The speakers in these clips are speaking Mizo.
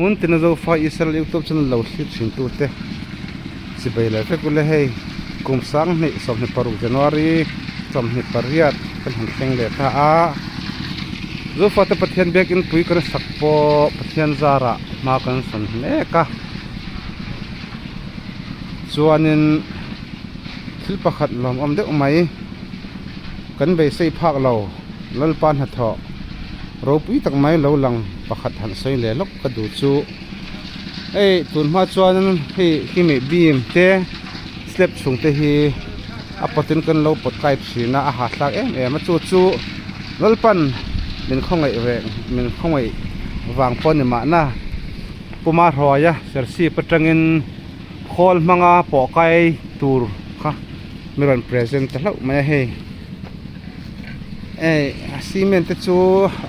Hmun tina Zofa Israel YouTube channel lo thlir thin tute chibai leh vek ule hei kum sanghnih 26 January 28 kan han thleng leh ta a Zofa te Pathian biakin pui kan sak pawh Pathian zarah hma kan sawn mek a chuanin thil pakhat lawmawm deuh mai kan beisei phak lo Lalpa hnathawh ropui tak mai lo lang pakhat han sawi leh lawk ka duh chu hei tun hma chuan hei himi beam te slab chhung te hi a pawt in kan lo pawt kai thin a a hahthlak em em a chu chu Lalpan min khawngaih reng min khawngaih vang pawh a ni mahna Puma hruaia Serchhip atangin khawl hmanga pawh kai tur kha mi rawn present ta hlauh mai a hei. Hei cement te chu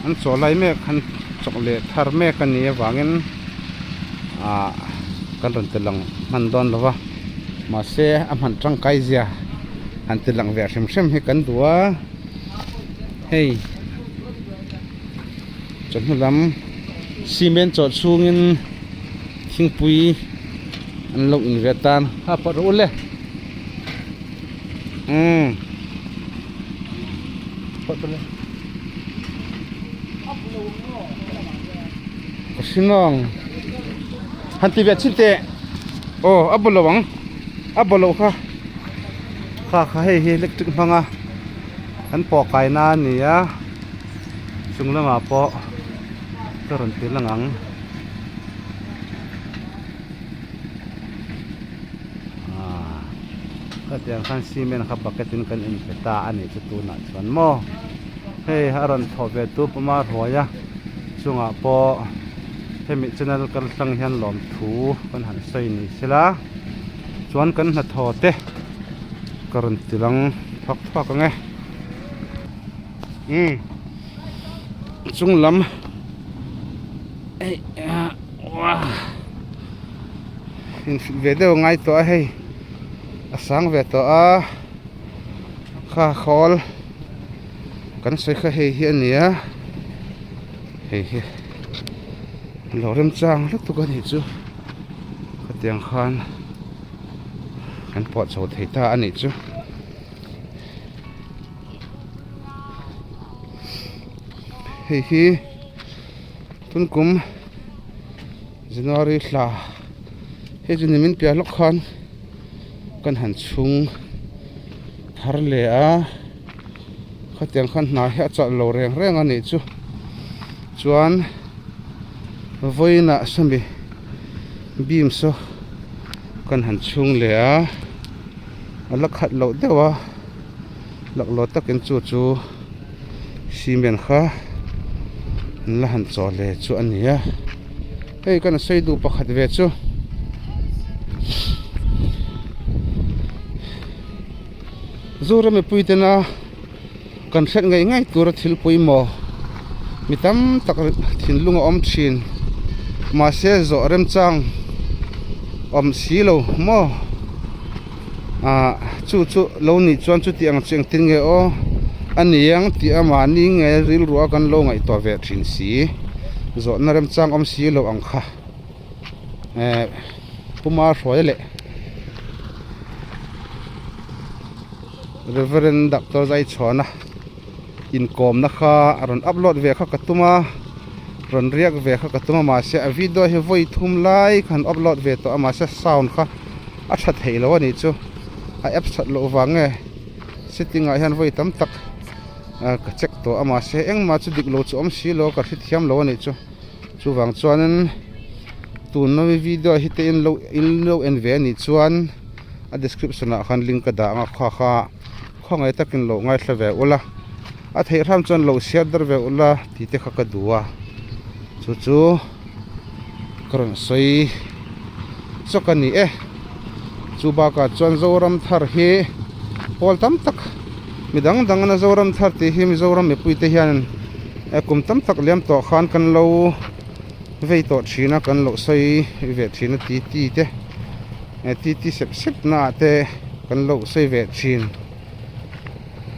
an chaw lai mek an chawk leh thar mek a nih avangin ah kan rawn ti lang hman dawn lo va mahse a hman tangkai zia han ti lang ve hrim hrim hi kan duh a hei chawhnu lam cement chawh chhungin thingpui an lo in ve tan a pawt rawh u le. Umm ka hrinawng han ti ve chin teh aw a bu lo ang a bu loh kha kha kha hei hi electric hmanga an pawh kai na a ni a chung lamah pawh ka rawn ti lang ang. Aaa khatiang khan cement kha bucket in kan in pe ta a nih chu tunah chuan maw hei a rawn thawh ve tu pawm a ruai a chungah pawh hemi channel kal tlang hian lawmthu kan han sawi ni sela chuan kan hnathawh te ka rawn ti lang thawk thawk ang e umm chung lam eih ah uah. Inhrilh ve deuh a ngai tawh a hei a sang ve tawh a kha khawl kan sawi kha hei hi a ni a hei hi lo remchang lutuk a nih chu khatiang khan kan pawh chho thei ta a nih chu. Hei hi tunkum. January thla hei chu nimin piah lawk khan kan han chhung thar leh a khatiang khan hna hi a chawlh lo reng reng a nih chu chuan vawiinah sawmi beam saw kan han chhung leh a a la khat loh deuh a laklawh takin chu chu cement kha an la han chaw hle chu a ni a hei kan sawi duh pakhat ve chu Zoram mipui tena kan hriat ngei ngei tura thil pawimawh mi tam tak thinlung a awm thin mahse zawh remchang awm si lo maw. Ah chu chu lo nih chuan chuti ang chu engtin nge aw a ni ang tih a mahni nge rilru a kan lo ngaihtuah ve thin si zawhna remchang awm si lo ang kha eh puma hruai leh Reverend Doctor Zaichhuana inkawmna kha a rawn upload ve kha ka tum a rawn riak ve kha ka tum a mahse a video hi vawi thum lai kha an upload ve tawh a mahse sound kha a tha thei lo a nih chu a app that loh vang nge setting ah hian vawi tam tak ah ka check tawh a mahse engmah chu dik lo chu awm si lo ka hrethiam lo a nih chu chuvang chuanin tuna mi video hi te in lo in lo en ve a nih chuan a description ah khan link ka dah ang a kha kha. Khawngaih takin lo ngaithla ve ula, a theih hram chuan lo siar dar ve ula tih te kha ka duh a, chu chu ka rawn sawi chawk a ni e. Chu bakah chuan Zoram thar hi pawl tam tak mi dang dang ana Zoram thar tih hi Mizoram mipui te hian kum tam tak liam tawh khan kan lo vei tawh thin a, kan lo sawi ve thin a ti ti te. Titi sep sep naah te kan lo sawi ve thin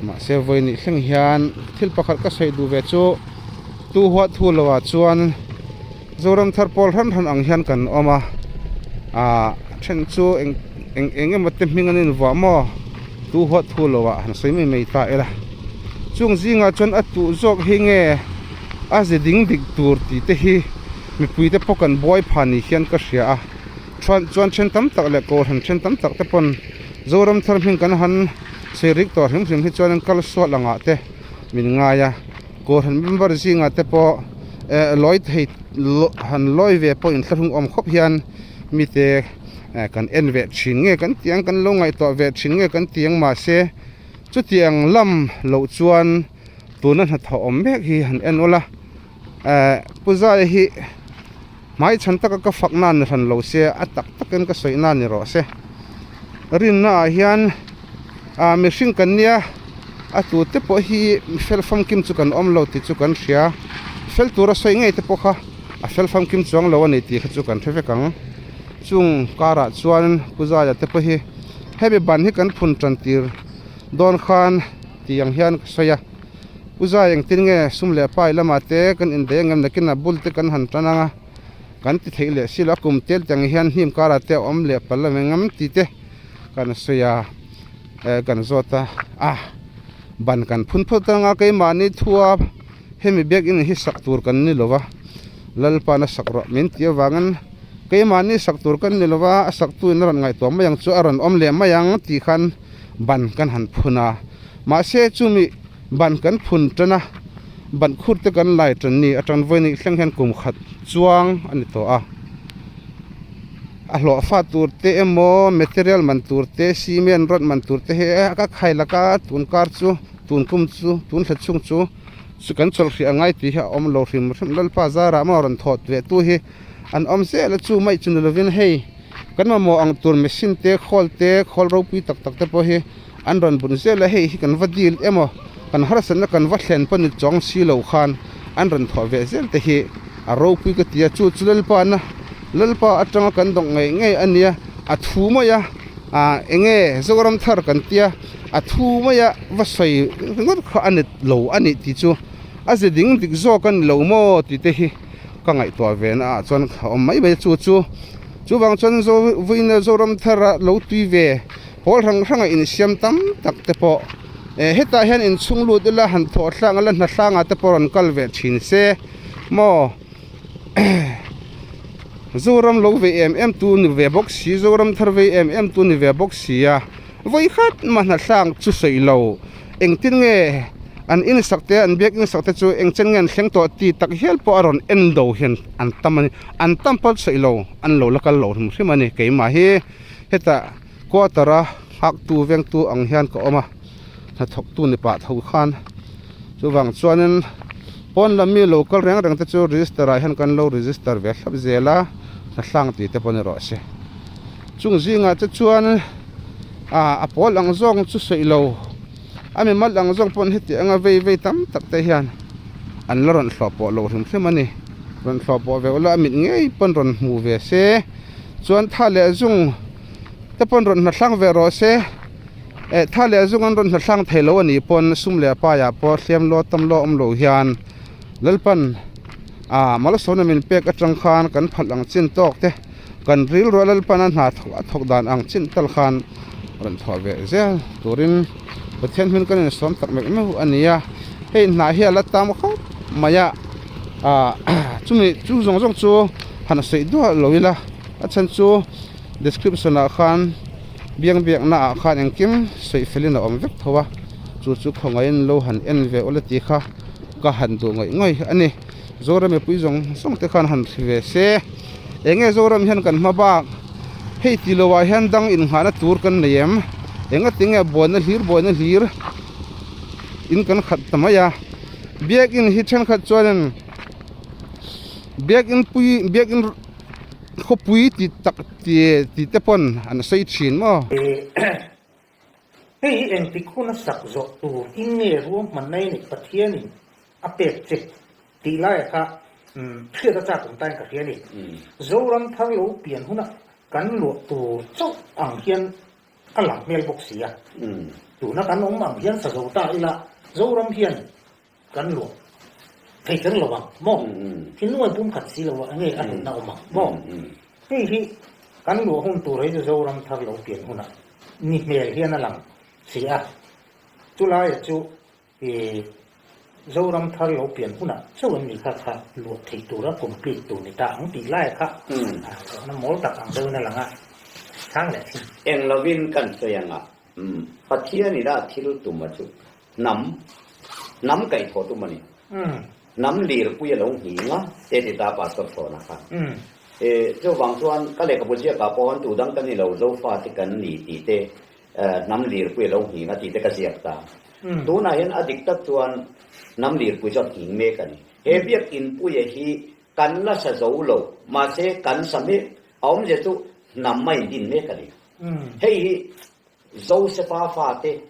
mahse vawi nih thleng hian thil pakhat ka sawi duh ve chu tu huat thu lo ah chuan Zoram thar pawl hran hran ang hian kan awm a ah a then chu eng eng eng emaw te hming an invuah maw tu huat thu lo ah han sawi mai mai ta ila chung zingah chuan a tuh zawk hi nge a ze ding dik tur tih te hi mipui te pawh kan buai phah ni hian ka hria a chuan chuan then tam tak leh kohhran then tam tak te pawn Zoram thar hming kan han sawi rik tawh hrim hrim hi chuan kal suat angah te min ngai a. Kohhran member zingah te pawh eh lawi thei han lawi ve pawh inthlahrung awm khawp hian mite eh kan en ve thin nge kan tih ang kan lo ngaihtuah ve thin nge kan tih ang mahse chutiang lam loh chuan tuna hnathawh awm mek hi han en ula eh pu Zaia hi hmaichhan taka ka fak nan ni hran lo se a tak takin ka sawi nan ni rawh se rinna ah hian ah mihring kan nia a tu te pawh hi mi fel famkim chu kan awm lo tih chu kan hria fel tura sawi ngei te pawh kha a fel famkim chuang lo a ni tih kha chu kan hre vek ang chung karah chuan pu Zaia te pawh hi hemi ban hi kan phun tan tir dawn khan tih ang hian ka sawi a pu Zai engtin nge sum leh pai lamah te kan indaih ang em nakinah bul te kan han tan ang a kan ti theih leh silo a kum tel te ang hian hnim karah te a awm leh palh ang engam tih te kan sawi a eh kan zawt a ah ban kan phun phawt ang a keimahni thua hemi biakin hi sak tur kan ni lo va Lalpa'n a sak rawh min tih avangin keimahni sak tur kan ni lo va a sak tuin a rawn ngaihtuah mai ang chu a rawn awm leh mai ang tih khan ban kan han phun a mahse chumi ban kan phun tan a ban khur te kan lai tan ni atang vawiin thleng hian kum khat chuang a ni tawh a. A hlawh fa tur te emaw material man tur te cement rod man tur te hi a khai laka tun kar chu tun kum chu tun thla chhung chu chu kan chawlh hrih a ngai tih hi a awm lo hrim hrim Lalpa zarah maw rawn thawt ve tu hi an awm zel a chu mai chu ni lovin hei kan mamawh ang tur machine te khawl te khawl ropui tak tak te pawh hi an rawn bun zel a hei hi kan va dil emaw kan harsatna kan va thlen pawh ni chuang si lo khan an rawn thawh ve zel te hi a ropui ka ti a chu chu Lalpa na Lalpa atanga kan dawk ngei ngei a nia a thu mai a ah eng nge Zoram thar kan tia a thu mai a va sawi ringawt kha a ni lo a nih tih chu a ze ding dik zawk a ni lo maw tih te hi ka ngaihtuah ve na ah chuan a awm mai mai a chu chu chuvang chuan Vawiina Zoram thar a lo tui ve. Pawl hrang hranga insiam tam tak te pawh eh hetah hian inchhung lut ila han thawh tlang ila hna hrangah te pawh rawn kal ve thin se maw Zoram lo vei em em tu ni ve bawk si Zoram thar vei em em tu ni ve bawk si a vawi khat mah hna hrang chu sawi lo engtin nge an insak te an biak insak te chu engchen nge an thleng tawh tih tak hial pawh a rawn en do hian an tam a ni an tam pawh sawi lo an lo la kal lo hrim hrim a ni keimah hi. Hetah quarter a nghaktu vengtu ang hian ka awm a hnathawktu ni pah tho khan chuvang chuanin pawn lam mi lo kal reng reng te chu register ah hian kan lo register ve thlap zel a hnahlang tih te pawh ni rawh se chung zingah te chuan ah a pawl ang zawng chu sawi lo a mimal ang zawng pawn heti anga vei vei tam tak te hian an la rawn hlawh pawh lo hrim hrim a ni rawn hlawh pawh ve ula a mit ngei pawn rawn hmu ve se. Chuan tha leh zung te pawn rawn hnathlang ve rawh se eh tha leh zung an rawn hnathlang thei lo a nih pawn sum leh paiah pawh hliam law tam law awm lo hian Lalpan ah malsawmna min pek atang khan kan phalh ang chin tawk te kan rilru a Lalpan a hna thawk a thawk dan ang chin tal khan rawn thawh ve zel turin Pathian hming kan insawm tak mek meuh a ni a hei hnah hi a la tam khawp mai a ah chumi chu zawng zawng chu. Han sawi duah lo ila a chhan chu description ah khan biang biak na ah khan engkim sawi fel in a awm vek tho a chu chu khawngaihin lo han en ve ula tih kha ka han duh ngawih ngawih a ni Zoram mipui zawng zawng te khan han hri ve se eng nge Zoram hian kan hma bak hei tih loh ah hian dang innghahna tur kan nei em eng a tinge buaina hlir buaina hlir in kan khat ta mai a biakin hi thenkhat chuanin. Biakin pui biakin khawpui ti tak ti ti te pawn an sawi thin maw. Hei hi engtik huna sak zawh tur in nge ruahmanna i neih Pathianin a pek che tih laiah kha hriat a chak awm tain ka hria a ni. Zoram thar lo pian huna kan luah tur chauh ang hian a lang hmel bawk si a. Tuna kan awm ang hian sa zo ta ila Zoram hian kan luah. thei kher lo ang maw? Thinlung an pumkhat si lo a enge a hlutna awm ang maw? Hei hi kan luah hun tur hi chu Zoram thar lo pian hunah ni hmel hian a lang si a, chulaiah chu i Zoram thar lo pian hunah chauh an ni kha kha luah theih tura complete tur ni ta ang tih lai kha zawhna mawl tak ang deuhin a lang a, chhang leh thin. Eng lovin kan sawi ang a, Pathian ina thil tum a chu hnam, hnam kaihthawh tum a ni. Hnam lirpui a lo nghing a, te ti ta Pastor Chhawna kha. Chuvang chuan ka lehkhabu ziakah pawh tu dang kan ni lo, Zofa te kan ni tih te hnam lirpui a lo nghing a tih te ka ziak ta. Tunah hian a dik tak chuan hnam lirpui chu a nghing mek a ni. He biakinpuia hi kan la sa zo lo, mahse kan sa mek, a awmzia chu hnam a indin mek a ni. Hei hi Josefa fate,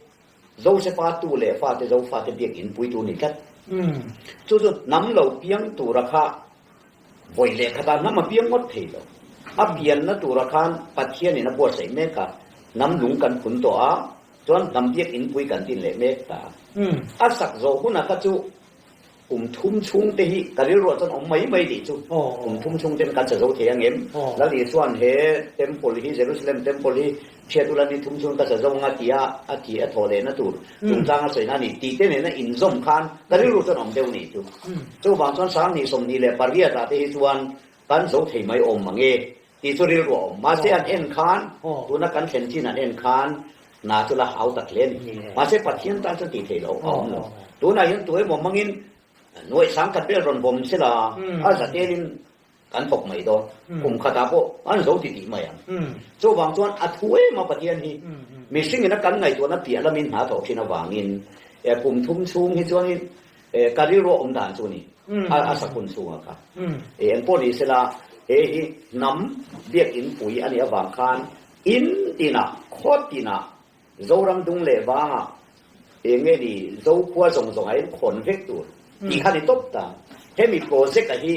Josefa tu leh fate Zofate biakinpui tu ni tlat. Chu chu hnam lo piang tura kha Vawi leh khatah hnam a piang ngawt thei lo. A pianna tura khan Pathianin a buatsaih mek a, hnam lung kan phun tawh a, chuan hnam biak inpui kan din leh mek ta. A sak zawh hunah kha chu kum thum chhung te hi ka rilruah chuan awm mai mai tih chu kum thum chhung ten kan sa zo thei ang em? Lal Isua'n he temple hi, Jerusalem temple hi Chhiat ula ni thum chhung ka sa zo anga tia a thi a thawh lehna tur chungchang a sawina a ni tih te nena inzawm khan ka rilru chuan awm deuh nih chu. Chuvang chuan 2028 ah te hi chuan kan zo thei mai awm mang e tih chu rilru a awm. Mahse an en khan tuna kan thlen chin an en khan hna chu la hau tak hle a ni. Mahse Pathian tan chuan tih theih loh a awm lo. Tunah hian tu emaw hmangin nuaih sangkhat vel rawn vawm sela a zatelin Kan thawk mai dawn. Kum khatah pawh an zo ti tih mai ang. Chuvang chuan a thu em a Pathian hi mihringin a kan ngaihtuahna piah lamin hna thawh thin avangin kum thum chhung hi chuanin ka rilru a awm dan chu a ni a sakhun chhunga kha. Engpawh ni sela he hi hnam biakin pui a nih avang khan in tinah khaw tinah Zoram dung leh vangah eng nge ni Zokhua zawng zawng ah hian khawn vek tur tih kha ni tawp ta. Hemi project a hi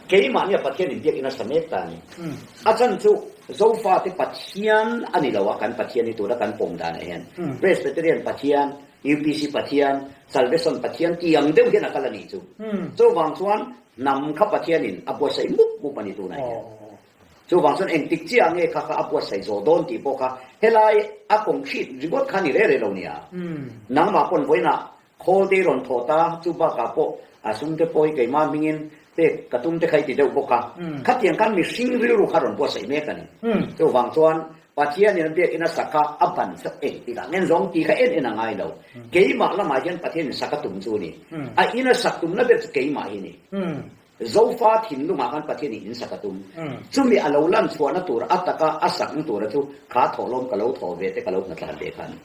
keimah nia Pathian in biakin a sa mek ta a ni. A chan chu Zofate Pathian a ni lo a kan Pathian hi tuna kan pawm dan ah hian Presbyterian Pathian, UPC Pathian, Salvation Pathian tih ang deuh hian a kal a nih chu. Chuvang chuan hnam kha Pathian in a buatsaih mup mup a ni tunah hian. Chuvang chuan engtik chiah nge kha kha a buatsaih zawh dawn tih pawh kha helai a concrete ringawt kha ni reh reh lo nia. Nangmah pawn vawiinah khawl te i rawn thawh ta, chu bakah pawh a sum te pawh hi keimah hmingin pek ka tum te kha i ti deuh bawk a. Khatiang khan mihring rilru kha rawn buatsaih mek a ni. Chuvang chuan Pathianin a biakin a sak kha a ban sak engtikah ngen zawng tih kha en en a ngai lo. Keimah lamah hian Pathianin sak a tum chu a ni. A ina sak tumna ber chu keimah hi a ni. Zofa thinlungah khan Pathian in sak a tum. Chumi a lo lan chhuahna tur a taka a sakna tura chu kha thawhlawm ka lo thawh ve te ka lo hnatlan ve kha a ni.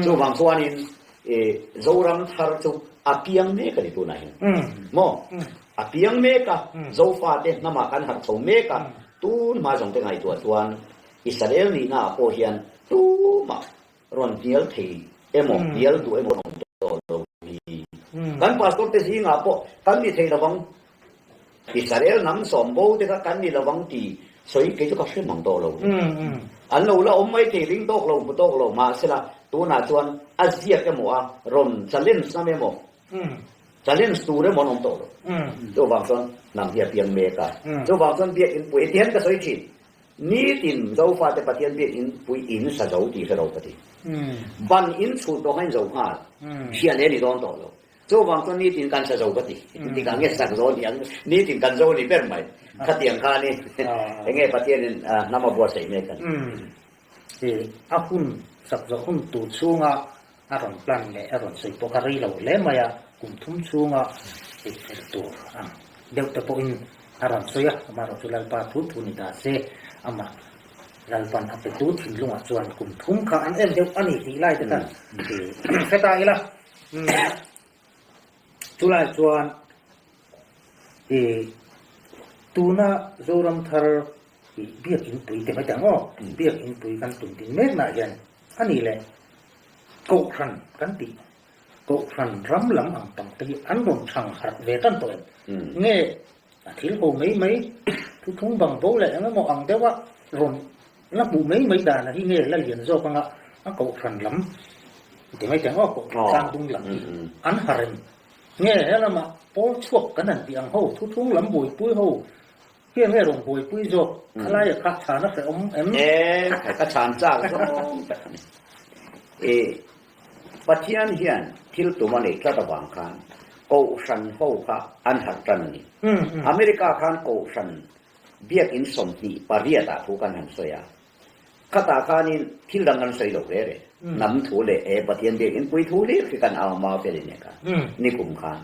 Chuvang chuanin Zoram thar chu a piang mek a ni tunah hian. Maw? A piang mek a, Zofa te hnamah kan harh chho mek a, tun hma zawng te ngaihtuah chuan Israel nihna ah pawh hian tumah rawn hnial thei emaw hnial duh emaw rawn awm tawh lo hi. Kan pastor te zingah pawh kan ni thei lovang, Israel hnam sawm bo te kha kan ni lovang ti sawi kei chu ka hre mang tawh lo. An lo la awm mai thei ring tawk lo hmu tawk lo mahsela tunah chuan a ziak emaw a rawn challenge ngam emaw challenge tur emaw an awm tawh lo. Chuvang chuan hnam hi a piang mek a, chuvang chuan biakinn pui heti hian ka sawi thin. Nitin Zofate Pathian biak in pui in sa zo tih hre lo ka ti. Ban in chhut tawh kha in zo nghal. Hria leh ni dawn tawh lo. Chuvang chuan nitin kan sa zo ka ti. Tikah nge sak zo ni ang nitin kan zo ni ber mai. Khatiang khan i enge Pathian in hnam a buatsaih mek a ni. A hun sak zawh hun tur chhunga a rawn plan leh a rawn sawi pawh kha rei lo hle mai a, kum thum chhunga tih fel tur ang deuh te pawhin a rawn sawi a, amaherawh chu Lalpa thu thu ni ta se, amah Lalpan a petu thinlungah chuan kum thum kha an en deuh a ni tih lai te khan hre ta ila. Chulai chuan tuna Zoram thar biakin pui te mai ta ang aw, biakin pui kan tum din meknaah hian a ni le. Kohhran kan tih, Kohhran ram lam ang pang te hi an rawn thang harh ve tan tawh em? Nge a thil ho mai mai, thuthung bang bo leh eng emaw ang deuha rawn la hmuh mai mai dan a hi nge la lian zawk anga a Kohhran lam ti mai teh ang aw, Kohhran tlangdung lam hi an harh em? Nge he lama. Pawl chhuak kan han tih ang ho, thuthlung lam buaipui ho hian nge rawn buaipui zawk? Khalaia kha chhan a hrehawm em? E, ka chhan chak zawng tak a ni. E, Pathian hian thil tum a neih tlat avang khan Kohhran ho kha an harh tan a ni. America khan Kohhran biakin 28 ah thu kan han sawi a. Khatah khanin thil dang kan sawi lo ve re. Hnam thu leh e Pathian biakin pui thu hlir khi kan au mau fel in eka nikum khan.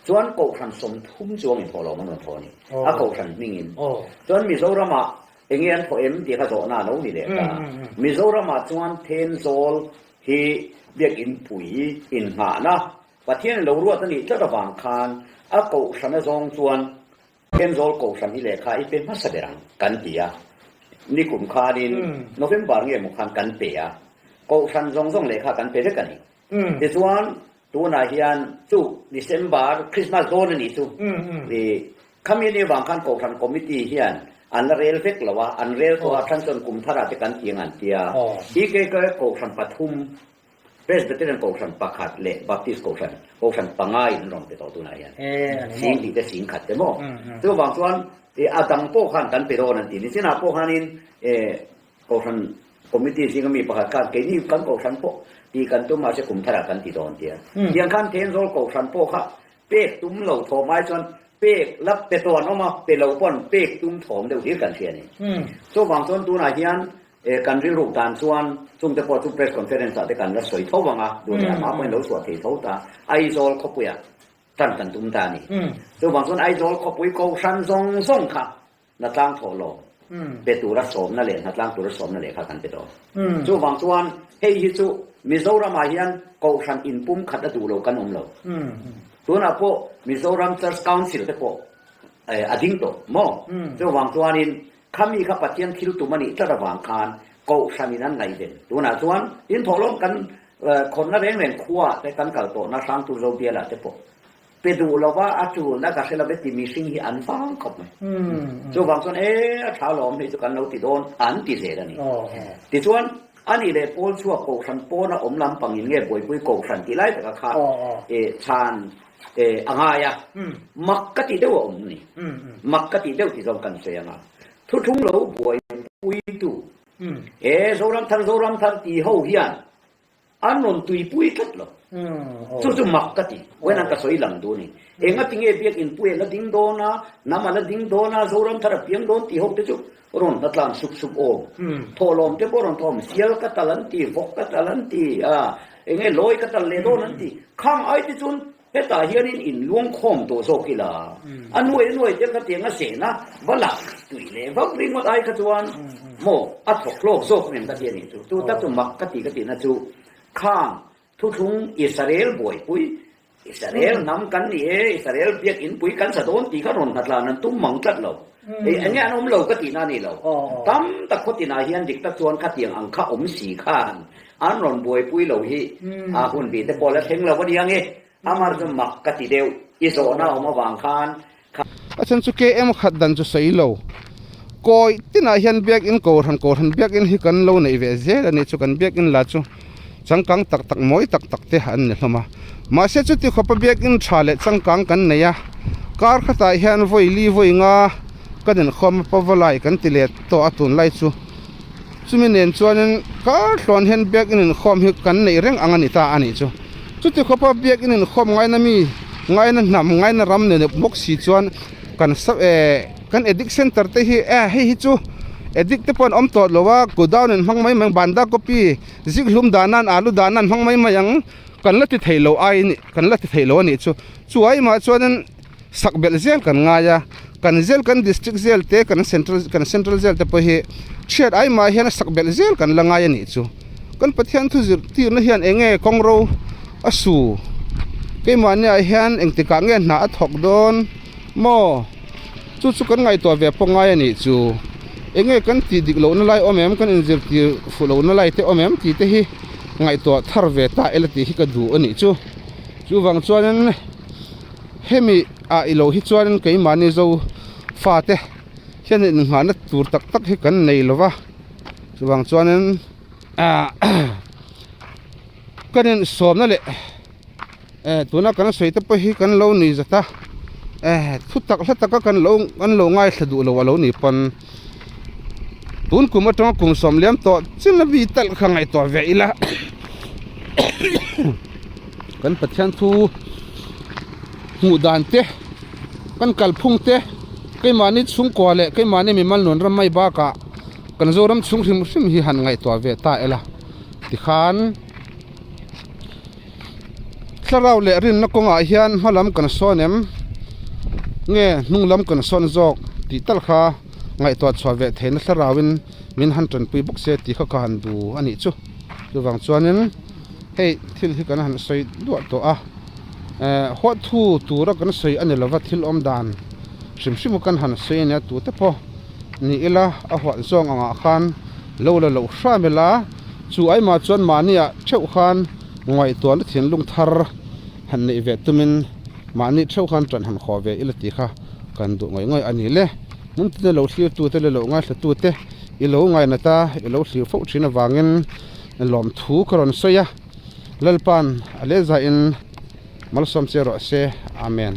Chuan Kohhran 30 chuangin thawh lo an rawn thaw a ni. A Kohhran hmingin. Chuan Mizoramah enge an thawh em tih kha zawhna a lo ni leh ta. Mizoramah chuan Thenzawl hi biakin pui inngahna Pathian lo ruat a nih tlat avang khan a Kohhran a zawng chuan Thenzawl Kohhran hi lehkha i pe hmasa ber ang kan ti a, nikum khanin November nge maw khan kan pe a, Kohhran zawng zawng lehkha kan pe vek a ni. Tichuan tunah hian chu December Christmas dawn a nih chu i khami ni avang khan Kohhran Committee hian an la rel vek lo a, an rel tawh a, then chuan kum tharah te kan ti ang an ti a, EKK Kohhran pathum Presbyterian Kohhran pakhat leh Baptist Kohhran, Kohhran panga in an rawn pe tawh tunah hian. 2000 te 10,000 te maw? Chuvang chuan a dang pawh khan kan pe dawn an ti. Nichinah pawh khanin Kohhran Committee zinga mi pakhat khan keini kan Kohhran pawh tih kan tum mahse kum tharah kan ti dawn tia. Tiang khan Thenzawl Kohhran pawh kha pek tum lo thawm ai chuan pek la pe tawh an awm a, pe lo pawn pek tum thawm deuh hlir kan hria a ni. Chuvang chuan tunah hian E, kan rilruk dan chuan chungte pawh chu press conference ah te kan la sawi tho vang a, duh leh amah pawhin lo chhuah thei tho ta, Aizawl khawpuiah tan kan tum ta a ni. Chuvang chuan Aizawl khawpui kohhran zawng zawng kha hnatlang thawh lo pe tura sawmna leh hnatlang tura sawmna leh kha kan pe dawn. Chuvang chuan hei hi chu Mizoramah hian kohhran inpumkhat a duh lo kan awm lo. Tunah pawh Mizoram Church Council te pawh a ding tawh maw? Chuvang chuanin Khami kha Pathian thil tum a nih tlat avang khan Kohhranin an ngaihven. Tunah chuan in thawhlawm kan khawnna reng reng khuaah te kan kal tawhna Hrangtur Zobialah te pawh pe duh lova a tulna ka hre love ti mihring hi an vang khawp mai. Chuvang chuan e a tha lawm hei chu kan lo ti dawn an ti zel a ni. Tichuan a nih leh pawl chhuak Kohhran pawna awm lampangin nge buaipui Kohhran tih lai taka kha chhan E, a ngai a, mak ka tih deuh a awm ni. Mak ka tih deuh ti zawng kan sawi ang a. Thuthlung lo buaipuitu, e, Zoram thar, Zoram thar ti ho hian an rawn tuipui tlat lo. Chu chu mak ka ti. Vawiin an ka sawi lang duh a ni. Enga tinge biakin pui a la ding dawn a, hnam a la ding dawn a, Zoram thar a piang dawn ti ho te chu rawn hna tlan sup sup awm. Thawhlawm te pawh rawn thawm, sial ka tal an ti, vawk ka tal an ti, a, eng nge lawi ka tal leh dawn an ti. Khang ai te chuan hetah hianin in luang khawm tawh zawk ila, a nuai a nuai te kha tiang a sehna va lak tui leh vak ringawt ai kha chuan maw a thawk hlawk zawk em ka ti a nih chu. Chu tak chu mak ka ti ka tihna chu khang Thuthlung Israel buaipui, Israel hnam kan ni e, Israel biakinn pui kan sa dawn tih kha rawn hnatlan an tum mang tlat lo. Hei eng nge an awm lo ka tihna a ni lo. Tam tak khaw tinah hian dik tak chuan khatiang ang kha awm si khan an rawn buaipui lo hi a hun bih te pawh la thleng lo a nia nge. Amar chu mak ka ti deuh i zawhna awm avang khan kha. A chhan chu KM khat dan chu sawi lo. Kawi tinah hian biakin Kohhran Kohhran biakin hi kan lo neih ve zel a ni chu kan biakin lah chu changkang tak tak mawi tak tak te an ni hlawm a. Mahse chuti khawpa biakin tha leh changkang kan nei a, kar khatah hian vawi li vawi nga kan inkhawm a pavalai kan ti leh tawh a tunlai chu chumi nen chuanin kar tluan hian biakin inkhawm hi kan neih reng ang a ni ta a nih chu. Chuti khawpa biakin inkhawm ngaina mi, ngaina hnam, ngaina ram nen bawk si chuan kan sa eh kan addict center te hi eh hei hi chu addict te pawh an awm tawh lo a, godown in hmang mai mai ang, banda copy zik hlum dah nan alu dah nan hmang mai mai ang kan la ti thei lo ai ni kan la ti thei lo a nih chu. Chuai mah chuanin sak belh zel kan ngai a, kan zel kan district zel te kan central kan central zel te pawh hi chhiat ai mah hian sak belh zel kan la ngai a nih chu. Kan Pathian thu zirtirna hian eng nge kawngro a su keimahniah hian engtikah nge hna a thawk dawn maw chu chu kan ngaihtuah ve pawh ngai a nih chu. Eng nge kan tih dik lohna lai awm em kan inzirtir fuh lohna lai te awm em tih te hi ngaihtuah thar ve ta ila tih hi ka duh a nih chu. Chuvang chuanin hemi ah i lo hi chuanin keimahni zo fate hian inngahna tur tak tak hi kan nei lo va chuvang chuanin ah kan insawmna leh eh tuna kan sawi te pawh hi kan lo nuih zat a. Eh thu tak hla taka kan lo an lo ngaithla duh lo a lo ni pawn tun kum atanga kum sawm liam tawh chin a mi talh kha ngaihtuah ve ila kan Pathian thu hmuh dan te kan kalphung te keimahni chhungkua leh keimahni mimal nuan ram mai bakah kan Zoram chhung hrim hrim hi han ngaihtuah ve ta ila tikhan. Thlarau leh rinna kawngah hian hma lam kan sawn em? Nge hnung lam kan sawn zawk tih tal kha ngaihtuah chhuah ve theihna thlarauin min han tanpui bawk se tih kha ka han du a nih chu. Chuvang chuanin hei thil hi kan han sawi duah tawh a, eh huathu tura kan sawi a ni lova thil awm dan hrim hrim kan han sawi a nia tute pawh ni ila a huat zawng angah khan lo la loh hram ila chu aimah chuan mahniah theuh khan Ngaihtuahna thinlung thar han neih ve tumin mahni theuh khan ṭan han haw ve ila tih kha kan duh ngawih ngawih a ni le. Hmun tina lo thlirtute leh lo ngaithlatute i lo ngainat a, i lo thlir fo ṭhin avangin lawmthu ka rawn sawi a, Lalpa'n a lehzahin malsawm che rawh se. Amen.